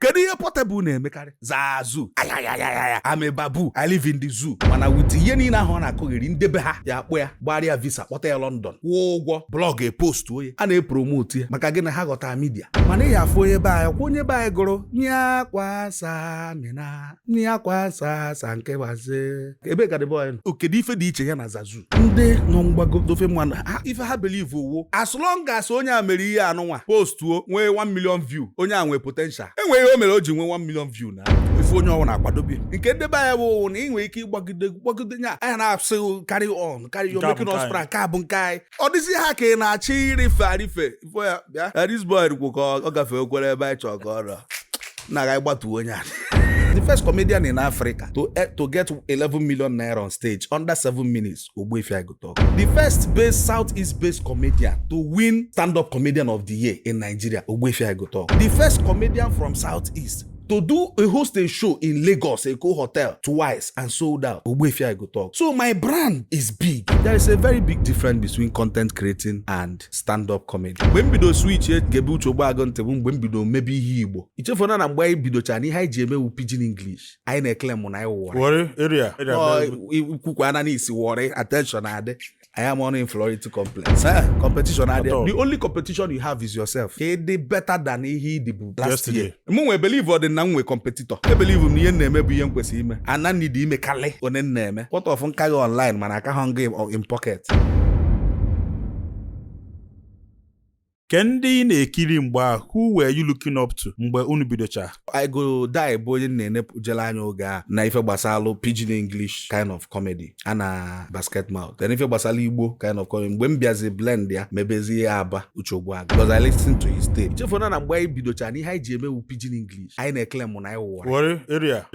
Kedu ihe Portable na-emekarị? Zazu, ayayayaya, I'm a babu, I live in the zoo. Mana with ihe niile ahụ ọ na-akọgheri, ndị be ha ya akpọ ya, gbara ya visa, kpọta ya London, kwụọ ụgwọ, blog epost onye a na-epromote ya. Maka gịnị? Ha ghọtara media. Mana ị ya afụ onye be anyị kwa, onye be anyị gụrụ nyakwa mina nyakwa sa nke gbazie ebe ka the boy nọ. Kedu ife dị iche ya na Zazu? Ndị nọ mgbago dofe mmanụ ha, ife ha believe owo, as long as onye a mere ihe anụnwa, postuo, nwee 1 million view, onye a nwee potential. Enwere ihe o mere o ji nwee 1 million view na ife onye ọbụla akwadobe. Nke ndị be anyị bụ na ị nwere ike ịgbagide gbagide nya anya na-asị, "Carry on, carry on." Nke a bụ making us nke anyị. proud. Nke a bụ nke anyị. Ọ dịzị ha ka ị na-achọ irife arife ifo ya bịa. This boy kwu ka ọ gafee okwere ebe anyị chọrọ ka ọ rọ na agaghị gbatuo onye a. The first comedian in Africa to get 11 million naira on stage under 7 minutes, Ogbuefi Agotok. The first based Southeast based comedian to win stand-up comedian of the year in Nigeria, Ogbuefi Agotok. The first comedian from Southeast to do a host a show in Lagos, Eko Hotel, twice and sold out, Ogbuefi Agotok. So my brand is big. There is a very big difference between content creating and stand-up comedy. Mgbe m bido switch gebe Uche Ogbuagụ ntị bụ mgbe m bido mebe ihe Igbo. Ichefuna na mgbe anyị bidochara na ihe anyị ji emewu pidgin English, anyị na-ekele mụ na anyị wụwara. Warri area. Area. Ikwukwa na n'isi Warri, attention adị. I am on inferiority complex. Competition adị. At all. The only competition you have is yourself. Ka ị dị better than ihe ị dị bụ last Yesterday. year. Mụ nwe believe ọ dị na m nwe competitor. E believe m na ihe m na-eme bụ ihe m kwesịrị ime. Ana need ime kalị onye m na-eme. What of nka gị online mana aka ha ngị in pocket. Ke ndị ị na-ekiri mgbe ahụ, who were you looking up to mgbe unu bidocha? I go die bụ onye m na-enepụjele anya oge a na ife gbasalụ pidgin English kind of comedy a na Basket Mouth, then ife gbasara Igbo kind of comedy mgbe m bịazi blend ya mebezie ya aba Uche Ogbuagụ, because I listen to his tape. Chefuna na mgbe anyị bidochara na ihe anyị ji emewu pidgin English, anyị na-ekele mụ na anyị wụwara. Warri area.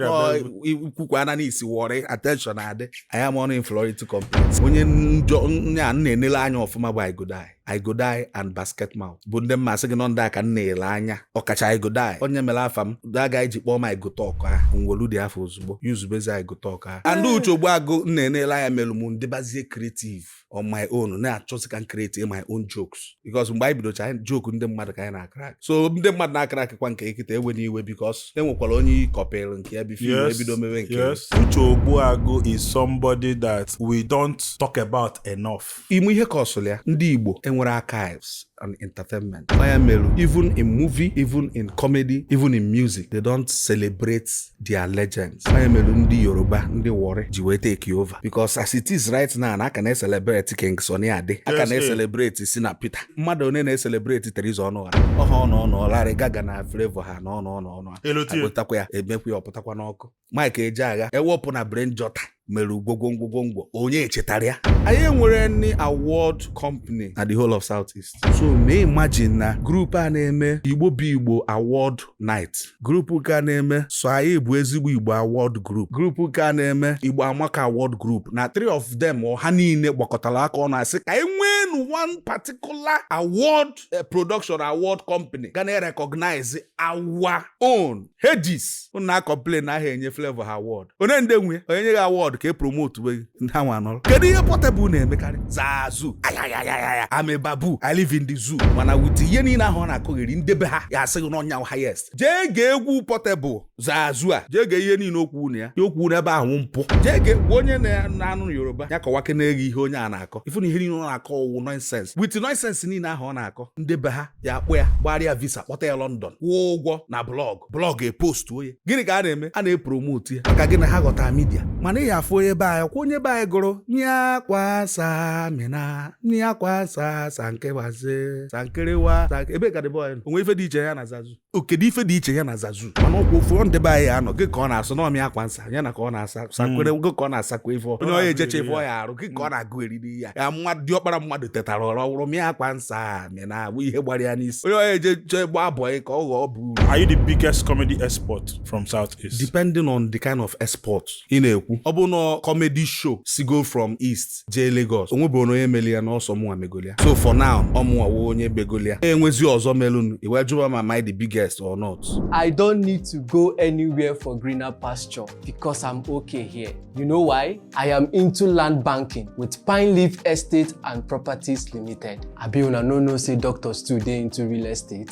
Ikwukwa na n'isi Warri, attention adị. I am on inferiority complex. Onye njọ nye a m na-enele anya ọfụma bụ I go die, I go die and Basket Mouth bụ ndị mma asị gị nọ ndị a ka m na-ele anya, ọkacha I go die, onye mere afa m daga iji kpọọ m I go talk ahụ nwelu dị afọ ozugbo yuzubezi I go talk ahụ. And Uche Ogbuagụ m na-enele anya mere m ndịbazie creative on my own, na-achọzi ka m create my own jokes, because mgbe anyị bidocha anyị joke ndị mmadụ ka anyị na-acrack. So ndị mmadụ na-acrack kwa nke ekita ewe n'iwe, because enwekwara onye kọpịrị nke ya before ebido mewe nke ya. Yes. Uche Ogbuagụ is somebody that we don't talk about enough. Ime ihe ka ọsụlụ ya, ndị Igbo enwere archives and entertainment. Onye meru even in movie, even in comedy, even in music, they don't celebrate their legends. Onye meru ndị Yoruba, ndị Warri ji wee take over, because as it is right now, na aka na-celebrate King Sunny Ade, aka na-celebrate Shina Peter. Mmadụ one na-celebrate Theresa Ọnụha ọha ọnụ ọnụ Larry Gaga na Flavour ha na ọnụ ọnụ ọnụ Elotie. agụtakwa ya, emekwa ya, ọpụtakwa n'ọkụ. Mike Ejeagha ewepụ na Brain Jotter mere gwogwongwogwongwo, onye echetara ya? Anyị enwere any award company na the whole of South East. So may imagine na group a na-eme Igbo bụ Igbo award night, group ka na-eme so anyị bụ ezigbo Igbo award group, group ka na-eme Igbo Amaka award group, na three of them or ha niile gbakọtara aka ọnụ asị ka anyị nwee one particular award production award company ga na-recognize our own Hades. Unu na-complain na aha enye Flavour ha award, onye ndị nwe onye nye gị award ka e promote we ndị ha nwa nọrọ. Kedu ihe Portable na-emekarị? Zazu, ayayayaya, I'm a babu, I live in the zoo. Mana with ihe niile ahụ ọ na-akọgheri, ndị be ha ya asị gị n'ọnya highest. Jee gee egwu Portable Zazu a, jee gee ihe niile okwu na ya ya okwu n'ebe ahụ mpụ. Jee gee gwa onye na-anụ Yoruba ya kọwake na-eghe ihe onye a na-akọ, ifu na ihe niile ọ na-akọ ọwụ nonsense. With nonsense niile ahụ ọ na-akọ, ndị be ha ya akpọ ya, gbara ya visa, kpọta ya London, kwụọ ụgwọ, na blog blog epost onye. Gịnị ka a na-eme? A na-epromote ya. Maka gịnị? Ha ghọtara media. Mana ị ya afụ onye be anyị kwa, onye be anyị gụrụ nyakwa mina nyakwa sa nke gbazie sankerewa ebe ka the boy nọ. Onwe ife dị iche ya na Zazu? Kedu ife dị iche ya na Zazu? Mana ọkwa ofu ndị be anyị anọ gị ka ọ na-asụ n'ọmị akwa nsa ya na ka ọ na-asa sakwere gị ka ọ na-asakwa ife onye onye ejecha ife ọ ya arụ gị ka ọ na-agụ eriri ya ya mmadụ diọkpara mmadụ tetara ụra wụrụ mịa akwa nsa mịna abụ ihe gbara ya n'isi onye onye eje chọọ gbaa bọyị ka ọ ghọọ bụ uru. Are you the biggest comedy export from Southeast? Depending on the kind of export ị na-ekwu. Ọ bụ na comedy show si go from East jee Lagos, onwebụrụ onye meli ya n'ọsọ mụnwa megolia. So for now, ọmụnwa wụ onye megolia. Enwezi ọzọ melunu iwe jụba ma am I the biggest or not. I don't need to go anywhere for greener pasture because I'm okay here. You know why? I am into land banking with Pine Leaf Estate and Properties Limited. Abi una no know say doctors too dey into real estate?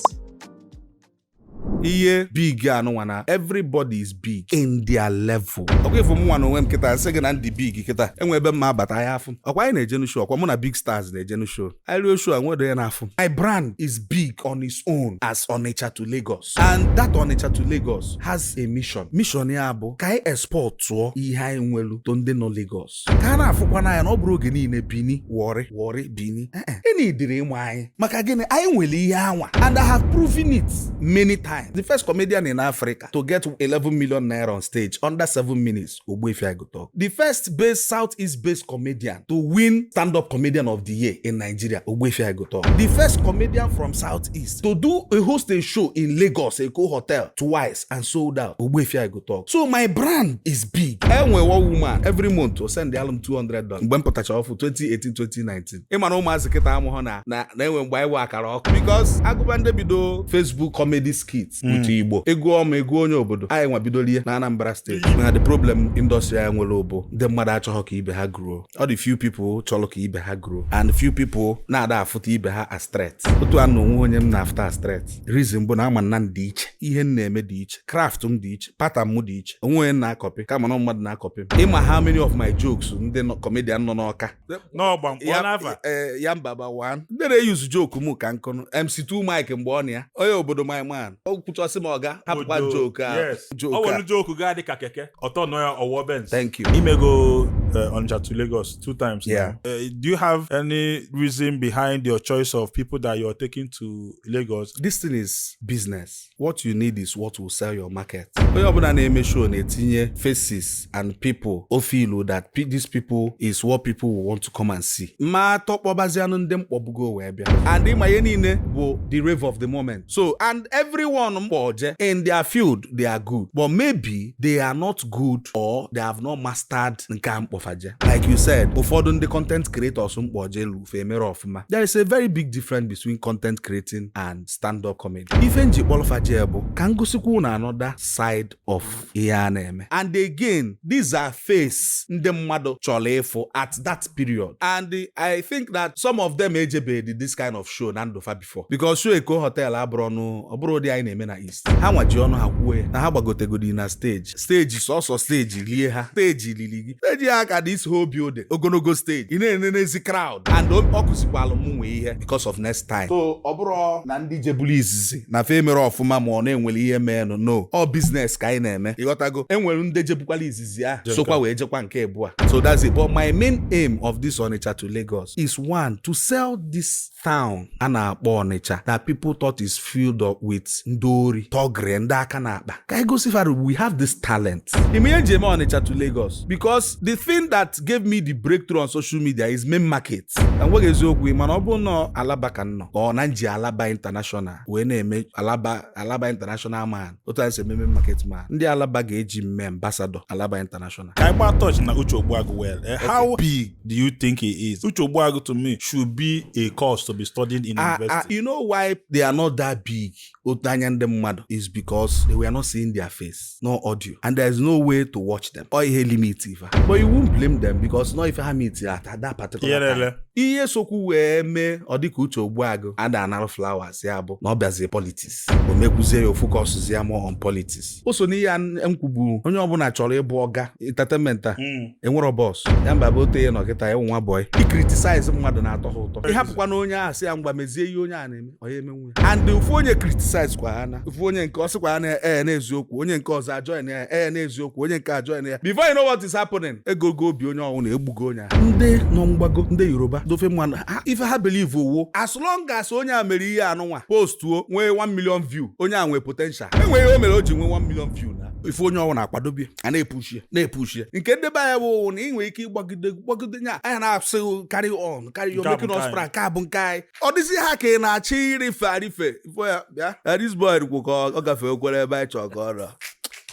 Ihe big anụnwa na everybody is big in their level. Ọkwa ifu mụnwa na onwe m kịta, sị gị na ndị big kịta enwe ebe mma abata ya afụ. Ọkwa anyị na-ejenu show, ọkwa mụ na big stars na-ejenu show. Anyị ruo show a, nwedo ya n'afụ. My brand is big on its own as Onitsha to Lagos, and that Onitsha to Lagos has a mission. Mission ya bụ ka anyị export tụọ ihe anyị nwelu to ndị nọ Lagos, ka a na-afụkwa n'anya na ọ bụrụ oge niile Bini, Warri, Warri, Bini. Enidiri ịmụ anyị maka gịnị? Anyị nwere ihe anwa, and I have proven it many times. The first comedian in Africa to get 11 million naira on stage under 7 minutes, Ogbuefi Agoto. The first based Southeast based comedian to win stand-up comedian of the year in Nigeria, Ogbuefi Agoto. The first comedian from Southeast to do a host a show in Lagos, Eko Hotel, twice and sold out, Ogbuefi Agoto. So my brand is big. Enwe one woman every month o send alum $200 mgbe m pụtacha ọfụ 2018, 2019. Ịma na ụmụazị kịta amụghọ na enwe mgbe anyị wụ akara ọkụ, because agụba ndị bido Facebook comedy skits with Igbo, ego ọma, ego onye obodo anyị nwa bidolie na Anambra Steeti. Mana the problem industry anyị nwere bụ ndị mmadụ achọghọ ka ibe ha grow. Ọ dị few people chọrọ ka ibe ha grow, and few people na-ada afụta ibe ha as threat. Otu a na onwe onye m na-afụta as threat, reason bụ na ama na m dị iche, ihe m na-eme dị iche, craft m dị iche, pattern m dị iche. Onwe onye m na-acopy, kama na mmadụ na-acopy m. Ịma how many of my jokes ndị comedian nọ n'Ọka N'ọgba mkpọ n'afa. Ya mbaba one ndị na-eyuzu joke m ka nkụnụ MC2 Mike mgbe ọ na ya onye obodo, my man, o kwuchọsị m, ọga, hapụkwa Odo. joke a. Yes. Joke Ọ a. welu joke gaa dị ka keke ọtọ nọ ya ọwọ Benz. Thank you. Imego Onitsha to Lagos two times Yeah. now. Do you have any reason behind your choice of people that you're taking to Lagos? This thing is business. What you need is what will sell your market. Onye ọbụla na-eme show na-etinye faces and people o feel that these people is what people will want to come and see. Ma tọkpọbazianụ ndị mkpọbugo wee bịa, and ịma ihe niile bụ the rave of the moment. So, and everyone mkpọje in their field, they are good, but maybe they are not good or they have not mastered nke a mkpọfaje. Like you said, ụfọdụ ndị content creators mkpọje lufe emere ọfụma. There is a very big difference between content creating and stand-up comedy. Ife nji kpọlọfaje bụ ka m gosikwa unu another side of ihe a na-eme. And again, these are face ndị mmadụ chọrọ ịfụ at that period, and I think that some of them ejebeghị this kind of show na ndụfa before, because show Eko Hotel abụrụ ọnụ, ọ bụrụ ụdị anyị na-eme na East. Ha nwa ji ọnụ ha kwuo ya na ha gbagotegodi na stage, stage sọsọ stage lie ha, stage lili gị, stage ya ka this whole building, ogologo stage, ị na-enenezi crowd, and ọ kụzikwalụ m nwe ihe because of next time. So ọ bụrụ na ndị jebulu izizi na fe mere ọfụma, ma ọ na-enwere ihe meenụ, no, ọ business ka anyị na-eme, ịghọtago? Enwere ndị jebukwala izizi ahụ sokwa wee jekwa nke abụọ. So that's it. But my main aim of this Onitsha to Lagos is, one, to sell this town a na-akpọ Onitsha that people thought is filled up with ndị ori, thuggery, ndị aka na-akpa, ka anyị gosi fa we have this talent. Ime ihe nji eme Onitsha to Lagos, because the thing that gave me the breakthrough on social media is main market. Na nweghị eziokwu, mana ọ bụrụ na Alaba ka m nọ, ọ na nji Alaba International wee na-eme Alaba, Alaba International man, otu anyị si eme main market man, ndị Alaba ga-eji mme ambassador Alaba International. Ka anyị gbaa touch na Uche Ogbuagu well. How big do you think he is? Uche Ogbuagu to me should be a course to be studied in university. You know why they are not that big otu anya ndị mmadụ is because they were not seeing their face, no audio, and there is no way to watch them. Ọ ihe limit ife, but you won't blame them because no ife ha meet at that particular time. Iyerele. Ihe sokwu wee mee ọ dịka Uche Ogbuagụ ada anarụ flowers ya bụ na ọ bịazie politics, o mekwuzie ya, focus ya more on politics. O so n'ihe a m kwubu, onye ọbụla chọrọ ịbụ ọga entertainment a, enwero boss ya mba bụ ote ya nọkịta ya nwa boy. Icriticize mmadụ na-atọ ha ụtọ, ịhapụkwa na onye ahụ sị ya ngwa mezie ihe onye a na-eme, ọ ya emenwu ya. And ofu onye criticize kwa ha na ofu onye nke ọ sịkwa ya na ee, n'eziokwu, onye nke ọzọ ajoin ya, ee, n'eziokwu, onye nke ajoin ya. Before you know what is happening, ego obi onye ọnwụ na-egbugo onye ahụ. Ndị nọ mgbago, ndị Yoruba dofe mmanụ ha, ife ha believe owo, as long as onye a mere ihe anụnwa, postuo nwee 1 million view, onye a nwee potential. Enweghị ihe o mere o ji nwee 1 million view na ife onye ọnwụ na-akwadobie a na-epushie na-epushie. Nke ndị be anyị bụ na ị nwere ike ịgbagide gbagide nya anya na-asị carry on, carry on. Nke a bụ making us nke anyị. proud. Nke a bụ nke anyị. Ọ dịzị ha ka ị na-achọ irife arife ifo ya bịa. This boy kwu ka ọ gafee okwere ebe anyị chọrọ ka ọ rọ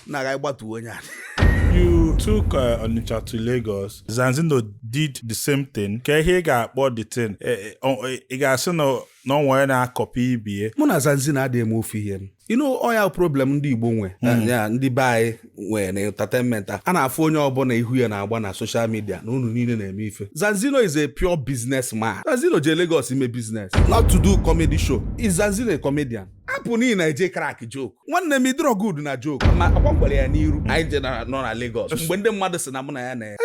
na agaghị gbatuo onye a. You took Onitsha to Lagos. Zanzino did the same thing. Ka ihe ị ga-akpọ the thing? Ị ga-asị na ọ nwere na-acopy ibie? Mụ na Zanzino adịghị eme ofu ihe. You know, ọ ya problem ndị Igbo nwe ya, ndị be anyị nwee na entertainment a na-afụ onye ọbụla ihu ya na-agba na social media na unu niile na-eme ife. Zanzino is a pure business man. Zanzino je Lagos ime business, not to do comedy show. Is Zanzino a comedian? Hapụ n'ihi na eje crack joke. Nwanne m, ịdịrọ good na joke, ma ọkwa m gwara ya n'iru anyị je nọ na Lagos mgbe ndị mmadụ sị na mụ na ya na ya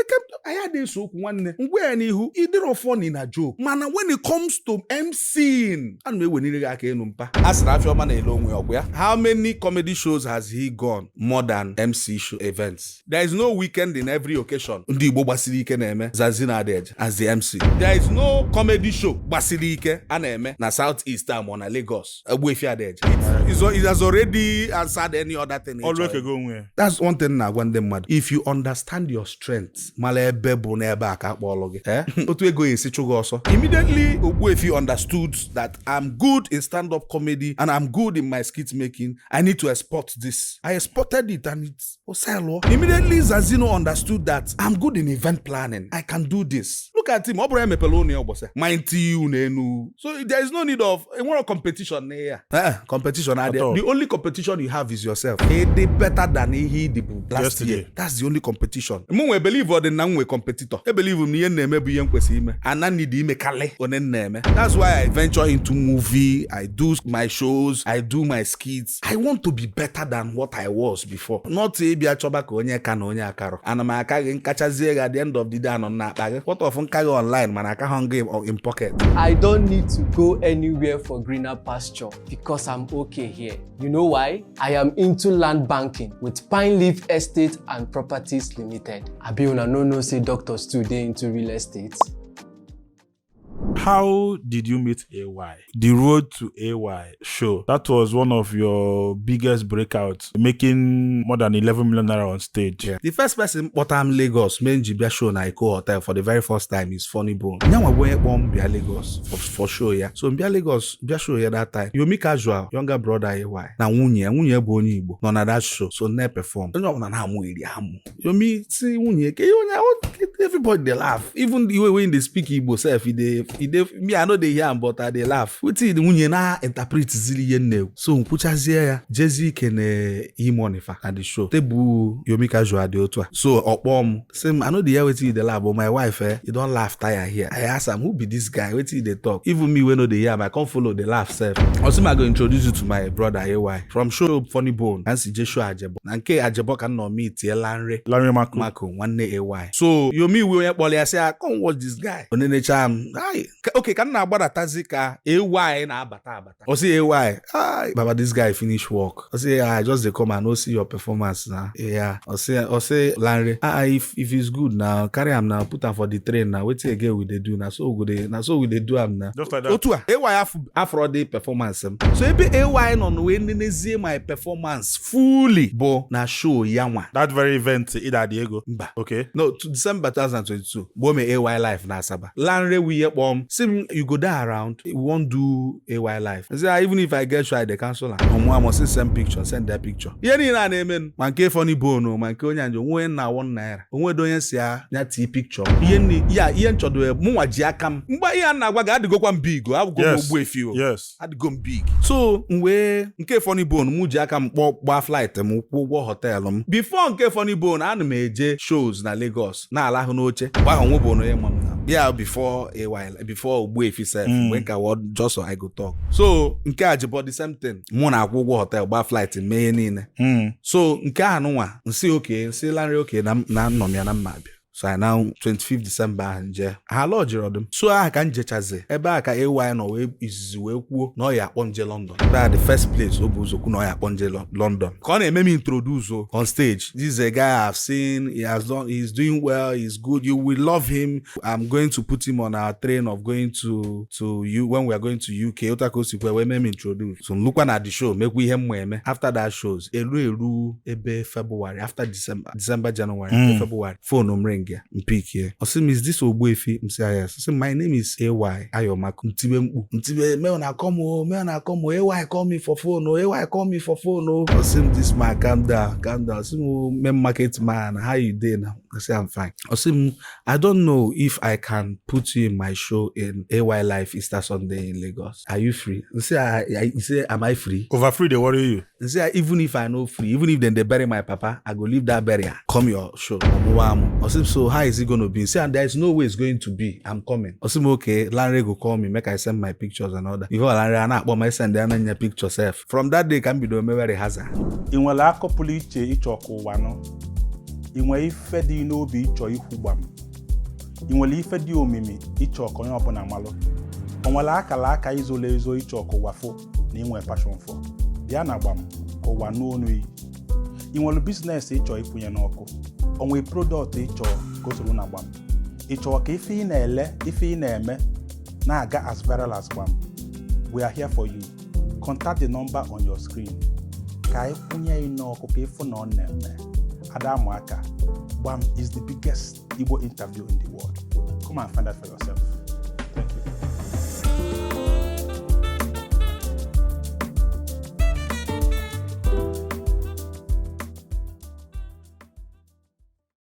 anyị adịghị eso okwu. Nwanne, ngwa ya n'ihu, ịdịrọ funny na joke, mana when it comes to MCing, ana m ewenire gị aka elu. Mpa a sịrị afịa ọma na-ele onwe ọgwụ ya. How many comedy shows has he gone more than MC show events? There is no weekend in every occasion ndị Igbo gbasiri ike na-eme Zanzino Adeje as the MC. There is no comedy show gbasiri ike a na-eme na South East ma ọ na Lagos Ogbuefi Adeje. It has already answered any other thing ị Ọlụ chọrọ. ekego onwe ya. That's one thing na-agwa ndị mmadụ: if you understand your strength, mara ebe bụ n'ebe a ka akpọọlụ gị, eh? Otu ego ya esi chụ gị ọsọ immediately. Ogbuefi understood that I'm good in stand-up comedy and I'm good in my skit making. I need to export this. I exported it and it's oselụọ immediately. Zanzino understood that I'm good in event planning. I can do this. Look at him. Ọ bụrụ ya mepere ụlọ ya ụbọchị ma nti unu enu, so there is no need of enwere competition na ya. Competition At adịghị. all. The only competition you have is yourself. Ịdị better than ihe ị dịbụ last Yesterday. year. That's the only competition. Mụ nwe believe ọ dị na m nwe competitor. E believe m na ihe m na-eme bụ ihe m kwesịrị ime, ana need imekalị onye m na-eme. That's why I venture into movie. I do my shows, I do my skits. I want to be better than what I was before, not ịbịa chọba ka onye ka na onye akarọ. Ana m aka gị nkachazie gị. At the end of the day, anọ m na-akpa gị. What of nka gị online mana aka ha gị in pocket? I don't need to go anywhere for greener pasture because I'm okay here. You know why? I am into land banking with Pine Leaf Estate and Properties Limited. Abi una no know say doctors too dey into real estate? How did you meet AY? The Road to AY show. That was one of your biggest breakouts, making more than 11 million naira on stage. Yeah. The first person kpọta m Lagos mee nji bịa show na Eko Hotel for the very first time is Funny Bone. Nyanwa bụ onye kpọọ m bịa Lagos for show ya. So m bịa Lagos bịa show ya that time. Yomi Casual, younger brother AY, na nwunye ya, nwunye ya bụ onye Igbo, nọ na that show. So na perform. Onye ọbụla na-amụ iri amụ. Yomi si nwunye ke onye, everybody dey laugh. Even the way wey dey speak Igbo sef, e dey me, I no dey hear am, but I dey laugh. Wetin the nwunye na interpret ziri ihe m na-ekwu. So nkwuchazie ya jezie ike na E-Money fa na the show. Tebụl Yomi Casual dị otu a. So ọ kpọọ m sị m, "I no dey hear wetin you dey laugh, but my wife, eh, you don laugh tire here." I ask am, "Who be this guy? Wetin you dey talk?" Even me wey no dey hear am, I come follow dey laugh sef. Ọ sị m, "I go introduce you to my brother AY." From show Funny Bone ka m si jee show Ajebo. Na nke Ajebo ka m nọ meet Lanre. Larry Mako. Mako nwanne AY. So Yomi iwe onye kpọrọ ya sị ya, "Come watch this guy." Onenecha m. Ai, okay, ka m na-agbadatazi ka AY na-abata abata. Ọ sị AY, "Ai, baba, this guy finish work." Ọ sị, "I just dey come and no see your performance na." Yeah. Ọ sị Lanre, "Ah, if it's good now, carry am now, put am for the train na. Wetin again we dey do na so we go dey na so we dey do am na." Just like that. Otu a AY afro dị performance m. So ebe AY nọ na wee nenezie my performance fully bụ na show ya nwa. That very event, Ida Diego. Mba. Okay. No, to December 2022, mgbe o mee AY Live na Asaba. Lanre wiye kpọọ m sị m, "You go dey around? We wan do AY Live." I say, "Ah, even if I get show, I dey cancel am." Ọmụ am sị send picture, send that picture. Ihe niile a na-eme, ma nke Funny Bone o, ma nke onye nje onwe na ₦1, onwedo onye si ya ya tii picture. Ihe nni ya ihe nchọdo mụnwa ji aka m mgbe ihe a na-agwa gị, adịgokwa m big o, abụgo m Ogbuefi o. Adịgo m big. So m wee nke Funny Bone, mụ ji aka m kpọọ gbaa flight m, kwụọ ụgwọ hotel m. Before nke Funny Bone, ana m eje shows na Lagos na-alahụ n'oche. Mgbe ahụ nwebụ onye ma m na ya before AY, before Ogbuefi sef, mgbe nka wọ just I go talk. So nke a ji bụ the same thing, mụ na-akwụ ụgwọ hotel, gbaa flight, mee ihe niile. So nke a nụnwa nsị oke nsị Lanre oke na na nnọ m ya na mma abịa. So I now 25 December ahụ nje ha lọjiri ọdụm. So ahụ ka m jechazi ebe a ka AY nọ wee izizi wee kwuo na ọ ya akpọ nje London. Ebe a the first place o bụ ụzọ kwu na ọ ya akpọ nje London, ka ọ na-eme m introduce o on stage. "This is a guy I've seen. He has done, he's doing well, he's good, you will love him. I'm going to put him on our train of going to you when we are going to UK." Otu aka o si kwe wee mee m introduce. So nlukwa na the show, mekwa ihe m ma eme. After that shows, eru ebe February, after December, December, January, February, phone m ring ya, m pick ya. Ọ sị m, "Is this Ogbuefi?" M sị ya, "Yes." Ọ sị m, "My name is AY Ayomaku." Ntibe mkpu, ntibe, "May una come o, may una come o, AY call me for phone o, AY call me for phone o." Ọ sị m, "This man, calm down, calm down." Ọ sị m, "Main market man, how you dey now?" I say, "I'm fine." Ọ sị m, "I don't know if I can put you in my show in AY Life Easter Sunday in Lagos. Are you free?" I say, he say, "Am I free?" Over free dey worry you. I say, "Even if I no free, even if dem dey bury my papa, I go leave that burial, come your show." Ọmụwa amụ. Ọ sị m, "So how is it gonna be?" Say, "And there is no way it's going to be. I'm coming." Ọ sị m, "Okay, Lanre go call me, make I send my pictures and all that." Before Lanre a na-akpọ m, send ya na picture sef. From that day ka m bido mewe rehearsal. Ị nwere akọ pụrụ iche ịchọ ka ụwa nụ? Ị nwere ife dị n'obi ịchọ ikwu gbam? Ị nwere ife dị omimi ịchọ ka onye ọbụla malụ? O nwere akara aka izolo ezo ịchọ ka ụwa fụ na inwe passion for? Bịa na Gbam ka ụwa nụ onu iyi. Ị nwere business ịchọ ịkwụnye n'ọkụ? O nwere product ịchọ ka o soro na Gbam? Ị chọrọ ka ife ị na-ele, ife ị na-eme na-aga as viral as Gbam? We are here for you. Contact the number on your screen ka anyị kwụnye ị n'ọkụ ka ịfụ na ọ na-eme. Ada amụ aka. Gbam is the biggest Igbo interview in the world. Come and find out for yourself.